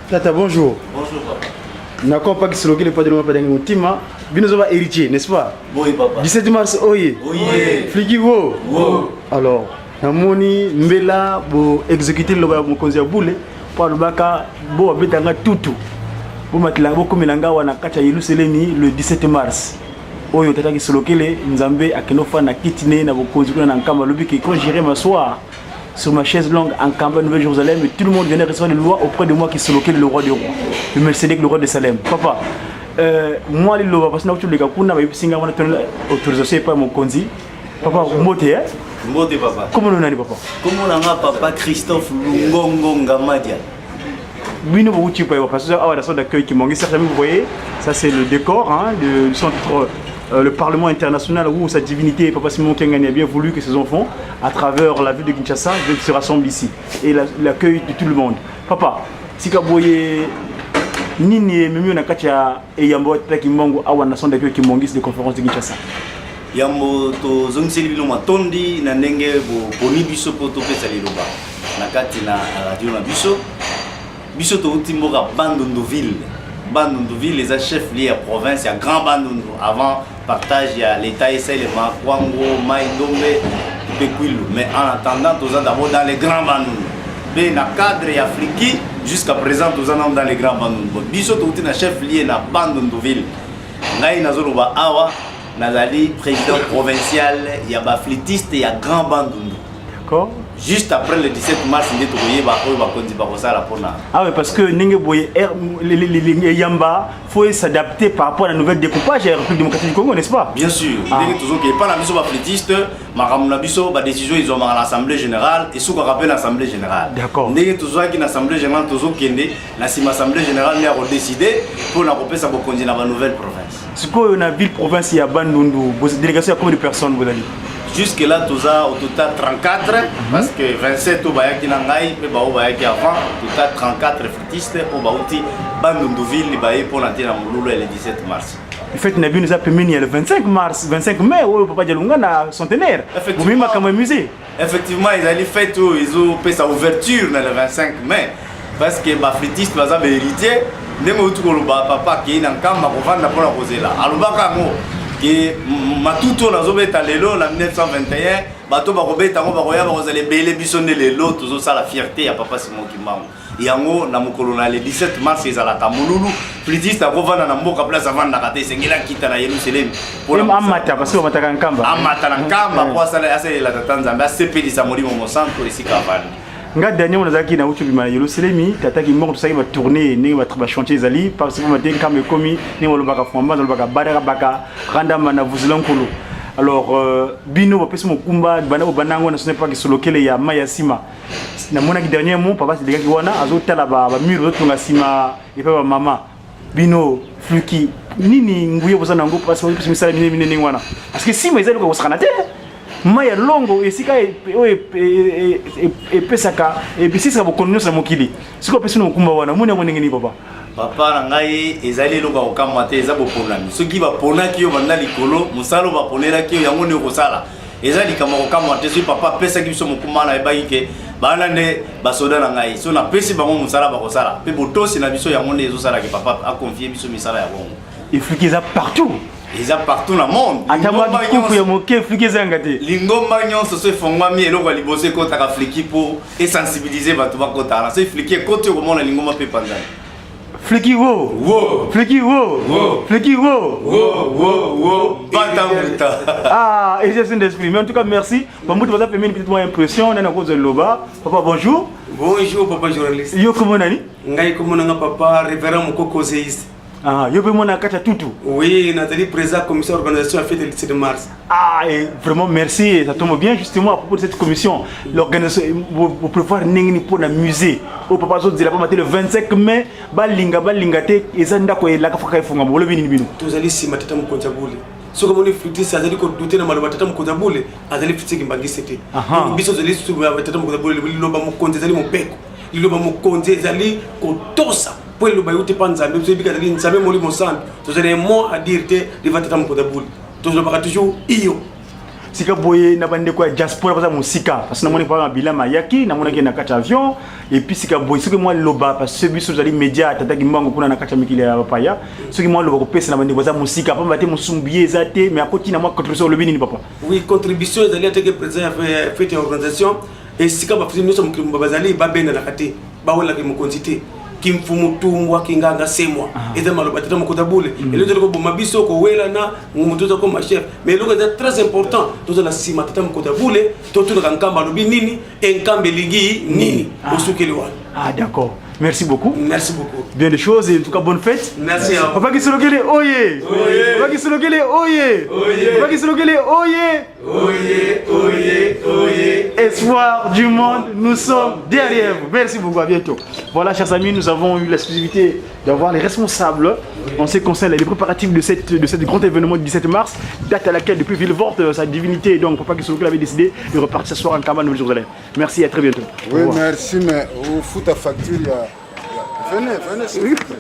Tata, bonjour. Bonjour papa. Nakompa kisolokele padre mapadangi motima bino zo ba héritier, n'est-ce pas? Oui papa. 17 mars oye. Oye. Fliki wo. Wo. Alors, namoni mbela bo exécuter loba ya mokonzi ya bule po alobaka bo babetanga tutu bomatela bokomela nga wana kati ya Yelusalemi le 17 mars oyo tata kisolokele nzambe akende ofanda na kiti ne na bokonzi kuna na nkamba alobi ke quand j'irai m'asseoir sur ma chaise longue en Kamba, Nouvelle-Jérusalem, et tout le monde viendrait recevoir les lois auprès de moi qui le roi des rois, le Melchizedek, le roi de Salem. Papa, moi, liloba, parce que nous avons kuna, bayebisi nga wana tona autorisation epai mokonzi. Papa, mbote, hein? Mbote papa. Comment on a papa? Kombo na nga papa Christophe Lungongo Ngamadia. Bino bouti pa parce que awa na centre d'accueil Kimbanguiste, certainement vous voyez, ça c'est le décor, hein, du centre le Parlement international où sa divinité, Papa Simon Kiangani, a bien voulu que ses enfants, à travers la ville de Kinshasa, se rassemblent ici. Et l'accueil de tout le monde. Papa, sika boye nini ememi na kati ya eyambo ya Kimbangu awa na centre d'accueil Kimbanguiste de conférence de Kinshasa? Yambo tozongiseli bino matondi na ndenge boponi biso mpo topesa liloba na kati na radio na biso. Biso touti mboka Bandunduville. Bandunduville eza chef lieu ya province ya Grand Bandundu avant partage ya l'état esalema Kwango, Mai Ndombe mpe Kwilu. Mais en attendant, toza d'abord dans les Grands Bandundu mpe na cadre ya Fliki. Jusqu'à présent toza nano dans les Grands Bandundu. Bon, biso touti na chef lieu na Bandunduville. Ngai nazoloba awa, nazali président provincial ya baflûtiste ya Grand Bandundu. Juste après le 17 mars nde tokoyeba oyo bakonzi bakosala mpona. Ah oui, parce que ndenge boye yamba faut s'adapter par rapport à la nouvelle découpage ya République démocratique du Congo, n'est-ce pas? Bien sûr. Ah. Ndenge tozokee epa na biso baflûtiste, makambo na biso, badécision ezwamaka na assemblée générale, esukaka mpe na assemblée générale. Ndenge tozwaki na assemblée générale, tozokende na nsima assemblée générale nde ya kodécider mpona kopesa bokonzi na banouvelle province. Sikoyo na ville province ya Bandundu, délégation ya combien de personnes bozali? Jusque là toza au total 34, parce que 27 oyo bayaki na ngai mpe bao bayaki avant, au total 34 flûtistes oyo bauti Bandunduville baye mpona te na molulu ya le 17 mars. Fête na bino eza pembeni ya le 25 mars, 25 mai oyo papa Dialunga na centenaire. Effectivement. Bomi makambo ya musée. Effectivement, ezali fête oyo ezopesa ouverture na le 25 mai, parce que baflûtiste baza bahéritier. Ndenge outi koloba, papa akei na nkamba kovanda mpona kozela, alobaka yango ke matutu oyo nazobeta lelo na 1921, bato bakobeta yango bakoya bakozala ebele. Biso nde lelo tozosala fierté ya papa Simon Kimbangu. Yango na mokolo na le 17 mars ezalaka molulu. Flûtiste akovanda na mboka place avandaka te, esengeli akita na Yerusalemi. Amata, parce que bamataka nkamba. Amata na nkamba mpo asalela tata Nzambe, asepelisa Molimo Mosantu esika avandi. Nga dernier nazalaki na uti obima na Yerusalemi, tataki moko tosalaki batournée ndenge bachantier ezali, parce que te nkamba ekomi ndenge balobaka fomba, balobaka badaka baka randama na vuzela nkolo. Alors bino bapesi mokumba banda bobanda yango na sone paki solokele ya mai ya nsima. Namonaki dernier mot papa selekaki wana azotala bamur ozotonga nsima epai bamama. Bino fluki nini nguya boza nango parce que misala minene minene ndenge wana? Parce que nsima eza eloko kosakana te, mai ya longo esika oyo epesaka ebisisaka bokono nyonso na mokili. Sikoyo opesi na mokumba wana, omoni yango ndenge nini, papa? Papa na ngai, ezali eloko ya kokamwa te, eza boponami. Soki baponaki yo banda likolo, mosala oyo baponelaki yo yango nde okosala. Eza likambo ya kokamwa te. Soki papa apesaki biso mokumba wana, ayebaki ke bana nde basoda na ngai, so napesi bango mosala bakosala. Mpe botosi na biso yango nde ezosalaki papa aconfier biso misala ya bongo. Efliki eza partout. Eza partout na monde. Ata mwa bikuku ya moke, fliki ezanga te. Lingomba nyonso so efongwami, eloko ya liboso ekotaka fliki mpo esensibiliser bato bakotaka na. So fliki ekoti, okomona lingomba mpe epanzani. Fliki wo! Wo! Fliki wo! Wo! Fliki wo! Wo wo wo, bata mbuta. Ah, et c'est d'esprit. Mais en tout cas, merci. Bambuta baza pembeni, peut-être moi impression nani akozwa liloba. Papa, bonjour. Bonjour papa journaliste. Yo kombo nani? Ngai kombo nanga papa révérend Mokoko Zeis. Ah, yo mpe mona kati ya tutu. Oui, nazali président commission organisation ya fête le 17 mars. Ah, et vraiment merci, ça tombe bien justement à propos de cette commission. L'organisation, vous prévoir ndenge pour la musée. Au papa azozela pas le 25 mai, balinga balinga te, eza ndako elaka faka efunga bolobi nini bino? Tozali nsima tata mokonzi ya bule. Soki omoni flûtiste azali kodouter na maloba tata mokonzi ya bule, azali flûtiste kimbanguiste te. Donc, biso tozali tata mokonzi ya bule. Liloba mokonzi ezali mobeko, liloba mokonzi ezali kotosa, mpo liloba euti mpa Nzambe. Biso yebika azali Nzambe Molimo Santu. Tozali mot à dire te devant tata mokonzi ya bule, tozolobaka toujours iyo. Sika boye na bandeko ya diaspora baza mosika parce que namoni papa Mabila ayaki, namonaki na kati ya avion. Et puis sika boye soki mwa loba, parce que biso tozali média Tata Kimbangu kuna na kati ya mikili ya bapaya, soki mwa loba kopesa na bandeko baza mosika, pamba te mosusu billet eza te, mais akoti na mwa contribution, olobi nini, papa? Oui, contribution ezali ateke président ya fete ya organisation. Esika bafiti nyonso mokili mobimba bazali, babendanaka te, bawelaka mokonzi te. Kimfumu tungwa kinganga semwa, eza maloba tata mokonzi bule. Eloko ezali koboma biso, kowelana moto oza koma chef, mais eloko eza très important, tozala nsima tata mokonzi bule, totunaka Nkamba alobi nini, e Nkamba elingi nini, osukeli wana. Ah d'accord, merci beaucoup. Merci beaucoup. Bien des choses et en tout cas bonne fête. Merci à vous. Papa Kisolokele oye. Oye. Papa Kisolokele oye. Oye. Papa Kisolokele oye. Oye, oye, oye. Espoir du monde, nous sommes derrière vous. Merci beaucoup, à bientôt. Voilà, chers amis, nous avons eu l'exclusivité d'avoir les responsables en ce qui concerne les préparatifs de cet grand événement du 17 mars, date à laquelle, depuis Vilvoorde, sa divinité, donc Papa Kisolokele avait décidé de repartir ce soir en Nkamba, Nouvelle-Jérusalem. Merci et à très bientôt. Au Oui, revoir. merci, mais au foot à facture, il y a. Venez, venez, s'il vous plaît.